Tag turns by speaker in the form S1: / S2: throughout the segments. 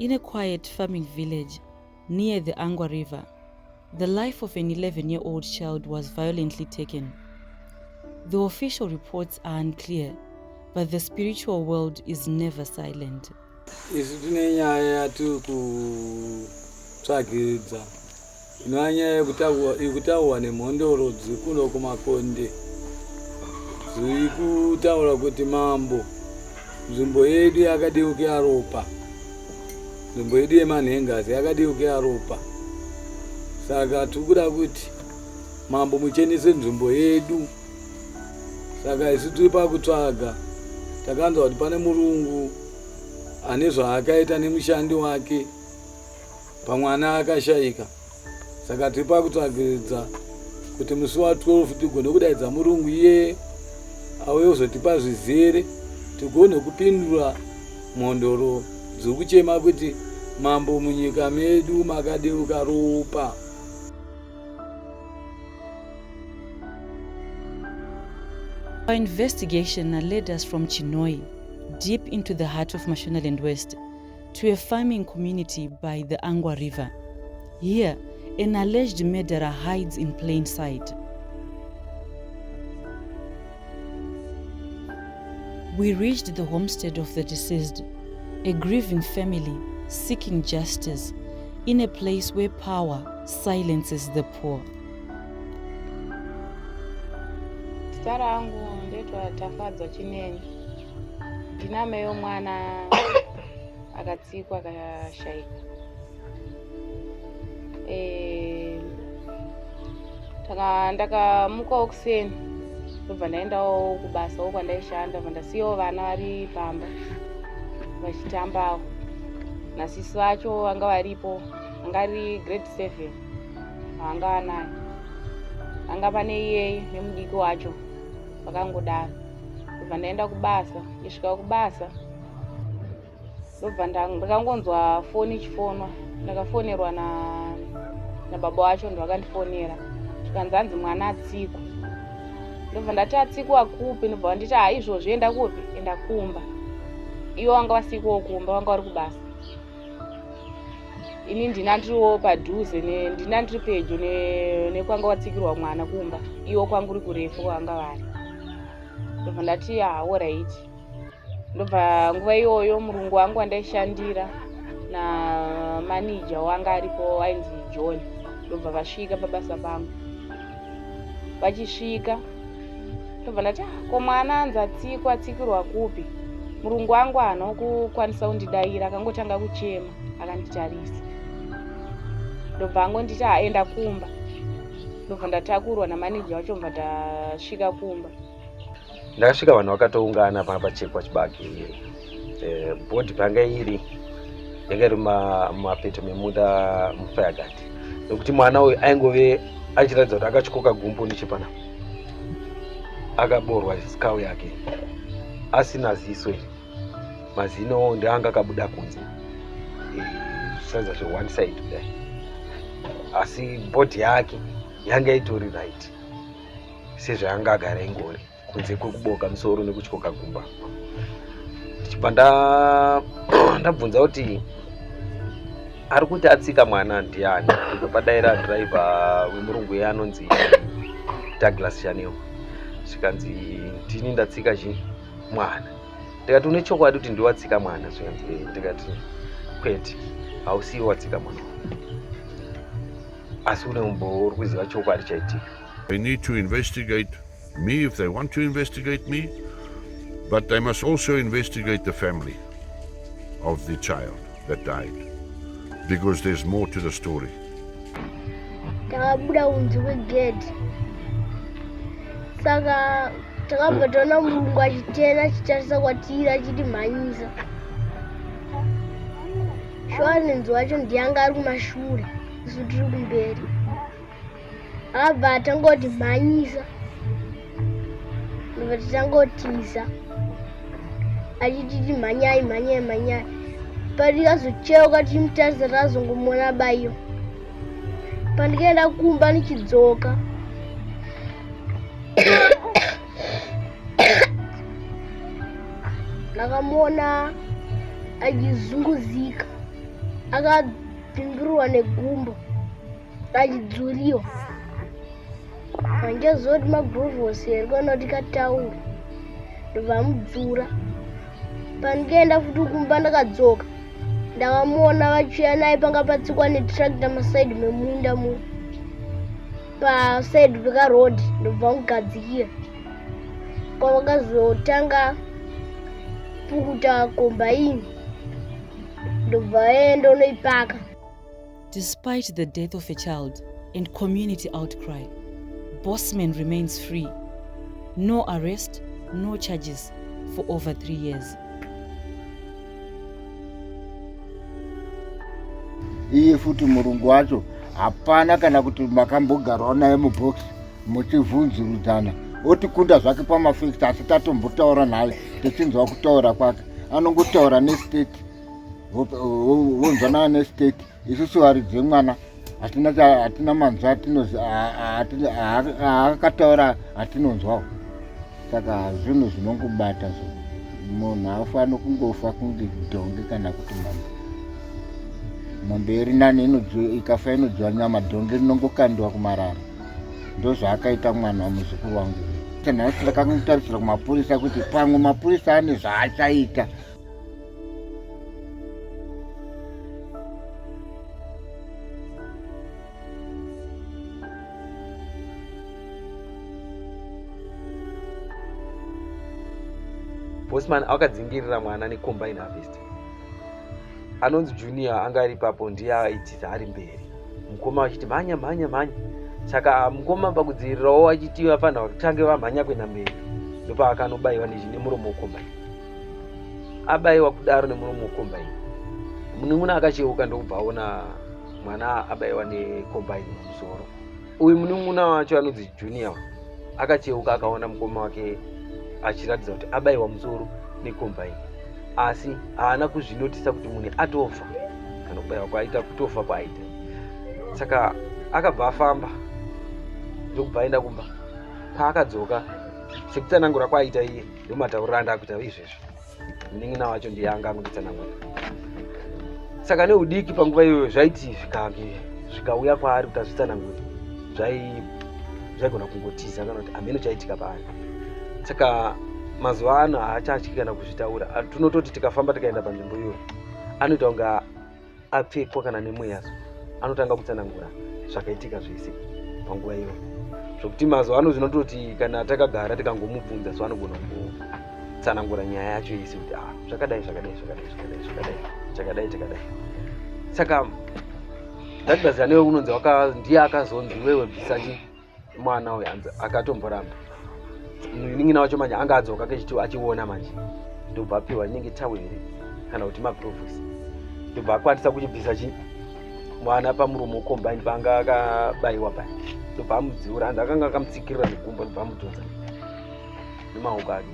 S1: In a quiet farming village near the Angwa River, the life of an 11 year old child was violently taken. The official reports are unclear, but the spiritual world is never silent.
S2: Isu tine nyaya yatiri kutsvagiridza inova nyaya yekutaurwa nemhondoro dziri kuno kumakonde dziri kutaura kuti mambo nzvimbo yedu yakadeukira ropa nzvimbo yedu yemanhengazi yakadeukira ropa saka tiri kuda kuti mambo muchenese nzvimbo yedu saka isu tiri pakutsvaga takanzwa kuti pane murungu ane zvaakaita nemushandi wake pamwana akashaika saka tiri pakutsvagiridza kuti musi wa 12 tigone kudaidza murungu iyeye auye kuzotipa zvizere tigone kupindura mhondoro dziri kuchema kuti mambo munyika medu makadeuka ropa.
S1: Our investigation led us from Chinhoyi, deep into the heart of Mashonaland West, to a farming community by the Angwa River. Here, an alleged murderer hides in plain sight. We reached the homestead of the deceased, a grieving family seeking justice in a place where power silences the poor.
S3: Zita rangu ndoitwa Tafadzwa Chineni. Ndina mai wemwana akatsikwa akashaika. Eh, ndakamukawo kuseni ndobva ndaendawo kubasawo kwandaishanda bva ndasiyawo vana vari pamba vachitambawo nasisi vacho vanga varipo anga ari grade seven anga anayo anga pane iyeye nemudiki wacho vakangodaro ndobva ndaenda kubasa ndisvika kubasa ndobva ndakangonzwa foni ichifonwa ndakafonerwa na nababa wacho ndo vakandifonera zvikanzi hanzi mwana atsikwa ndobva ndati atsikwa kupi ndobva vanditi ha izvozvi enda kupi enda kumba ivo vanga vasikuwo kumba vanga vari kubasa ini ndina ndiriwo padhuze ndina ndiri pedyo nekwanga watsikirwa mwana kumba iwo kwangu uri kurefu kwavanga vari ndobva ndati haoraiti ndobva nguva iyoyo murungu wangu wandaishandira namanija wanga aripo ainzi john ndobva vasvika pabasa pangu vachisvika ndobva ndati ah, ko mwana anzi atsikwa atsikirwa kupi murungu wangu haana kukwanisa kundidaira akangotanga kuchema akanditarisa ndobva angonditi aenda kumba ndobva ndatakurwa namanija wacho ndobva ndasvika kumba
S4: Ndakasvika vanhu vakatoungana panga pachekwa chibage eh, bhodhi panga iri yanga iri mumapeto memunda mufire guard nekuti mwana uyu aingove achiratidza kuti akatyoka gumbo nechepana akaborwa skau yake asina ziso iri mazino ndeanga akabuda kunze eh, zvichiratidza zve one side kudai asi bhodhi yake yanga itori right sezvaanga agara ingori kunze kwekuboka musoro nekutyoka gumba ndichibva ndabvunza kuti ari kuti atsika mwana ndiani ndibva padaira driver wemurungu iye anonzi douglas chanel zvikanzi ndini ndatsika chi mwana ndikati une chokwadi kuti ndiwatsika mwana zvikanzi eh, ndikati kwete hausiwe watsika mwana asi une umbowo uri kuziva chokwadi chaitika
S5: They need to investigate me if they want to investigate me, but they must also investigate the family of the child that died because there's more to the story.
S6: Takabuda kunze kwegedhi saka takabva taona murungu achitena achitarisa kwatiri achitimhanyisa Shoanenzi wacho ndiye anga ari kumashure isu tiri kumberi akabva atangoti mhanyisa ndobva titangotiza achititi mhanyai mhanyai mhanyai patikazocheuka tichimutarisa takazongomuona abaiwa pandikaenda kumba ndichidzoka ndakamuona achizunguzika. Akabvimburwa negumbo achidzuriwa. Handichaziva kuti magurovhosi here kana kuti katauro, ndobva amudzura. Pandikaenda futi kumba ndakadzoka ndakamuona vachiuya naye, panga patsikwa netractor masaidi memunda mu pasaidi pekaroad, ndobva vamugadzikira. Kwavakazotanga pukuta kombaini, ndobva vaenda unoipaka.
S1: Despite the death of a child and community outcry, Bossman remains free. No arrest, no charges for over 3 years.
S7: Iye futi murungu wacho hapana kana kuti makambogarawo naye mubhokisi muchivhunzurudzana, otikunda zvake pamafacts, asi tatombotaura naye tichinzwa kutaura kwake, anongotaura nestate, vonzwanana nestate. Isusu varidzi vemwana hatina manzwa aakataura atinonzwawo. Saka zvinhu zvinongobata zvo, munhu haafani kungofa kunge dhongi kana kuti mombe. Mombe iri nani, ikafa inodyiwa nyama, dhongi rinongokandiwa kumarara. Ndozvaakaita mwana wamuzukuru wangu. Nhasi ndakamutarisira kumapurisa kuti pamwe mapurisa ane zvaachaita.
S4: Bosman akadzingirira mwana necombine harvest anonzi Junior, anga ari ipapo, ndiye aitiza ari mberi, mukoma vachiti mhanya, mhanya, mhanya. Saka mukoma pakudzivirirawo achiti vafanira kutange vamhanya kuenda mberi, ndopaakanobayiwa nemuromo wecombine. Abayiwa kudaro nemuromo wecombine, munun'una akacheuka ndokubva aona mwana abayiwa necombine mumusoro. Uyu munun'una wacho anonzi Junior akacheuka akaona mukoma wake achiratidza kuti abayiwa musoro necombine, asi haana kuzvinotisa kuti munhu atofa kana kubayiwa kwaaita kutofa kwaaita. Saka akabva afamba ndokubva aenda kumba. Paakadzoka, sekutsanangura kwaaita iye, ndomatauriro andakuita izvezvi, munin'ina wacho ndiye anga angonditsanangura. Saka neudiki panguva iyoyo, zvaiti zvikange zvikauya kwaari kuti azvitsanangure, zvaigona kungotiza kana kuti hameno chaitika paari. Saka mazuva ano haachatyi kana kuzvitaura. Tinototi tikafamba tikaenda panzvimbo iyoyo, anoita kunge apfekwa kana nemweya, so anotanga kutsanangura zvakaitika zvese panguva iyoyo, zvokuti mazuva ano zvinototi kana takagara tikangomubvunza, so anogona kungotsanangura nyaya yacho yese kuti ah, zvakadai, zvakadai, zvakadai, zvakadai, zvakadai, chakadai, chakadai. Saka Douglas anewe unonzi ndiye akazonzi wewe bvisa chi mwana uyu, hanzi akatomboramba. Munin'ina wacho manje anga adzoka kechiti achiona manje, ndobva apiwa inenge taweri kana kuti magurovhusi, ndobva akwanisa kuchibvisa chi mwana pamuromo combine paanga akabayiwa paya, ndobva amudziura. Hanzi akanga akamutsikirira negumbo, ndobva amudhonza nemaoko ake,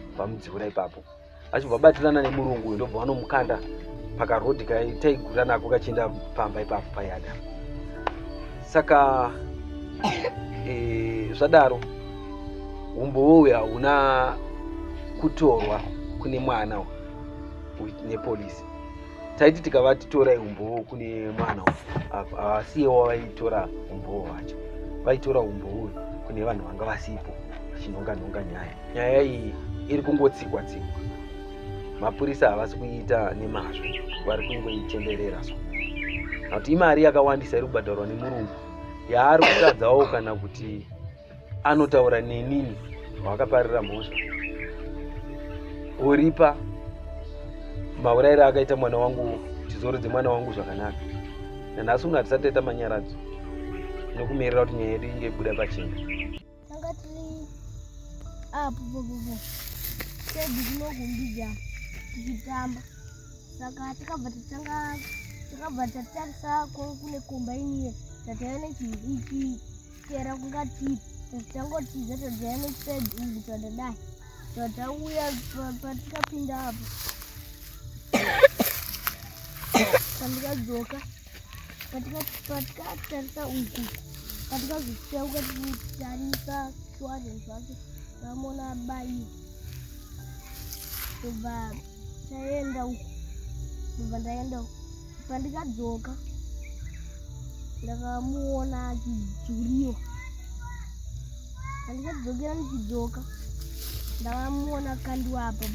S4: ndobva amudziura ipapo, achibva abatirana nemurungu uyu, ndobva vanomukanda pakarodhi taigura nako kachienda pamba ipapo payada. Saka zvadaro umbowo uyu hauna kutorwa kune mwana nepolisi. Taiti tikavati torai umbowo kune mwana, havasiyewo vaitora umbowo hwacho, vaitora umbowo kune vanhu vanga vasipo vachinhonga nhonga nyaya. Nyaya iyi iri kungotsikwa tsikwa, mapurisa havasi kuiita nemazvo, vari kungoitenderera. So nakuti imari yakawandisa iri kubhadharwa nemurungu yaari kutadzawo kana kuti anotaura nenini wakaparira mhosva, oripa maurayiro akaita mwana wangu, tizorodze mwana wangu zvakanaka. Nanhasi uno hatisati taita manyaradzo nekumirira kuti nyaya yedu inge ibuda pachena.
S6: Tanga tiri apo popopo pedu tinokumbidza tichitamba, saka takabva tatanga, takabva tatarisa kune kombaini iye, tataiona ichitera kungatiri, tangotiza, tadzaya nepedu uku, tadadai, tatauya patikapinda apo, pandikadzoka, patikatarisa uku, patikazoseuka tichitarisa shuwa zvacho, tamuona abayiwa, ndobva taenda uku, ndobva ndaenda uku. Pandikadzoka ndakamuona achidzuriwa. Pandikadzokera ndichidzoka ndakamuona akandiwa apa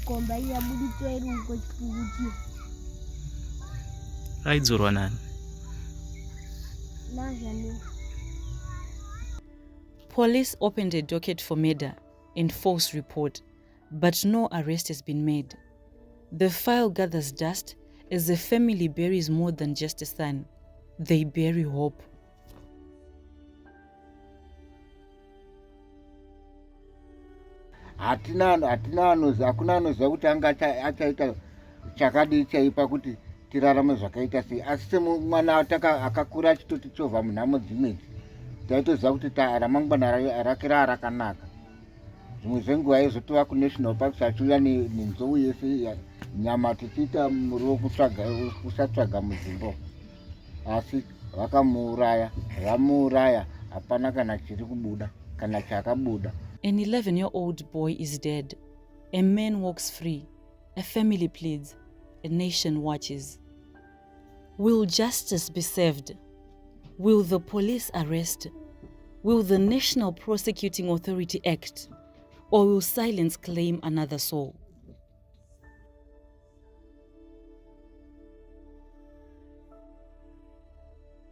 S6: komba iyi yabuditswa iri uko chipukuchiwa.
S8: Aidzorwa nani?
S6: Nazvane.
S1: Police opened a docket for murder and false report, but no arrest has been made. The file gathers dust as the family buries more than just a son. They bury hope.
S7: Hatina hatina anoziva, hakuna anoziva kuti anga achaita chakadii chaipa kuti tirarame zvakaita sei. Asi semwana akakura achitotichovha munhamo dzimwe idzi, taitoziva kuti ramangwana rake raa rakanaka. Zvimwe zvenguva aizotova kunational parks achiuya nenzou yese, nyama tichiita muriwo, kutsvaga kusatsvaga mudzimba. Asi vakamuuraya, vamuuraya, hapana kana chiri kubuda kana chakabuda.
S1: An 11-year-old boy is dead. A man walks free. A family pleads. A nation watches. Will justice be served? Will the police arrest? Will the National Prosecuting Authority act? Or will silence claim another soul?